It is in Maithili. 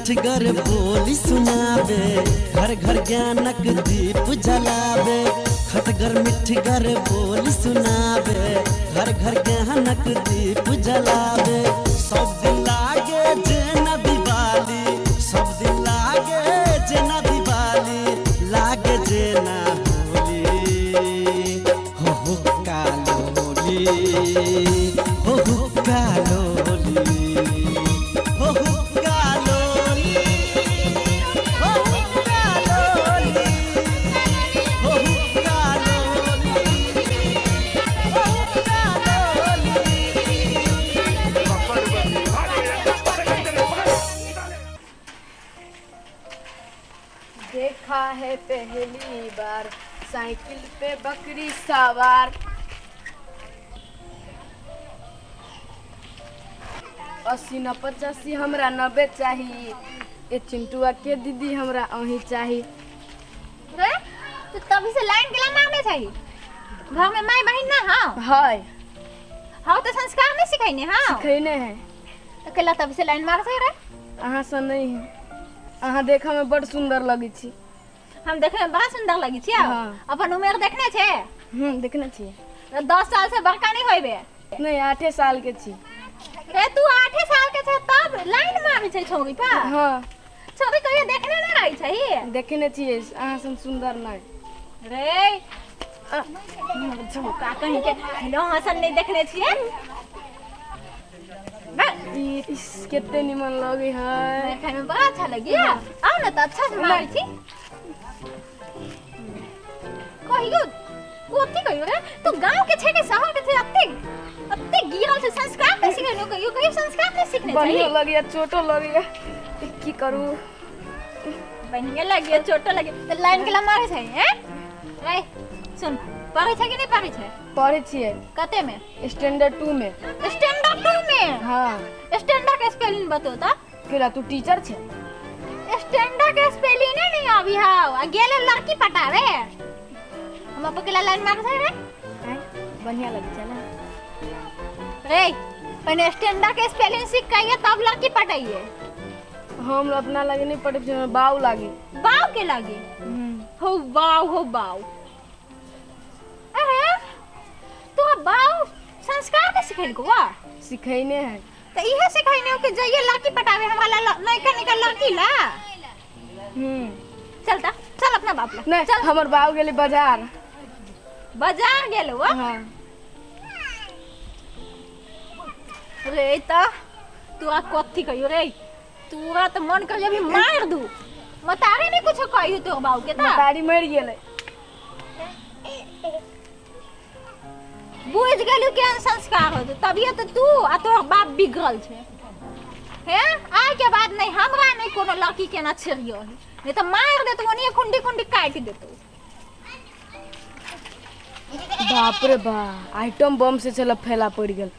मिठगर बोली सुनाबे, घर घर ज्ञानक दीप जलाबे। खटगर मिठगर बोली सुनाबे, घर घर ज्ञानक दीप जलाबे। सब दिन लागे जेना दिवाली, सब दिन लागे जेना दिवाली, लागे जेना होली। हो हो कालोली, हो हो कालोली, हो हो कालोली, हो हो कालोली, हो हो कालोली, हो हो कालोली। देखा है पहली बार साइकिल पे बकरी सवार। 80 न 85 हमरा 90 चाही। ए चिंटुआ के दीदी हमरा अहीं चाही। रे तू तभी से लाइन के मारने चाहिए। घर में माई बहन ना? हाँ है। हाँ तो संस्कार नहीं सिखाइने? हाँ सिखैने है। तो केला तभी से लाइन मार सही रे? अहाँ से नहीं है, अहाँ देखऽ में बड़ सुंदर लगै छी। हम देखे में बड़ा सुंदर लगी छी? हाँ। अपन उमेर देखने छे? देखने छियै। 10 साल से बड़का नहीं होइबे? नहीं, 8 साल के छी। रे तू 8 साल के छे तब लाइन मारै छै छौरी पर? हाँ। छौरी कहियो देखने नहीं रहै छै? देखने छियै, अहाँ सन सुंदर नहीं। रे झोंका कहीं के हेलो हसन नहीं देखने छियै। इस कते निमन लगे है। देखै में बड़ा अच्छा लगी। आओ ना तो अच्छा से मारै छी। कहियो कोथी कहियो रे तू गांव के छे के शहर के छे? अत्ते अत्ते गिरल छे, संस्कार नहीं सिखने कहियो, कहियो संस्कार नहीं सीखने बढ़िया चाहिए। लगे, चोटो लगे, की करू? बढ़िया लगी, चोटो लगी तो लाइन के ला मारे छै हैं? रे सुन, पढ़ै छै कि नहीं पढ़ै छै? पढ़ै छियै। कते में? स्टैंडर्ड 2 में। स्टैंडर्ड 2 में? हाँ। स्टैंडर्ड के स्पेलिंग बतो त। केला तू टीचर छे? स्टैंडर्ड के स्पेलिंग नहीं आबी हाव आ गेले लड़की पटावे हम अपन केला लाइन मार छै रे? बढ़िया लगे छै ना। रे पहले स्टैंडर्ड के स्पेलिंग सीख के आइए तब लड़की पटाइए। हम अपना लगे नहीं पढ़े छियै, बाऊ लागे। बाऊ के लागे? हो बाऊ, हो बाऊ। अरे तो बाऊ संस्कार नहीं सिखेलको वा? सिखैने है। तो इहे सिखैने कि जाइए लड़की पटावे हमरा ला नयका नयका लड़की ला। चलता चल अपना बाप ला। नहीं चल। हमर बाऊ गेले बाजार। बाजार गेलो वा? हाँ। रे त तोरा कथी कहियो रे, तोरा त मन कर अभी मार दू। मतारे नहीं कुछ कहियो तोर बाऊ के त? मतारी मर गेले। बुझ गेलू केहन संस्कार होते तभिए तो तू आ तोहर बाप बिगड़ल छे। हे आइ के बाद नहीं हमरा नहीं कोनो लड़की के ना छेड़ियो, नहीं तो मार देतौ ओनिए कुंडी कुंडी काटि देतौ। बाप रे बा, आइटम बम से चल फैला पड़ गेल।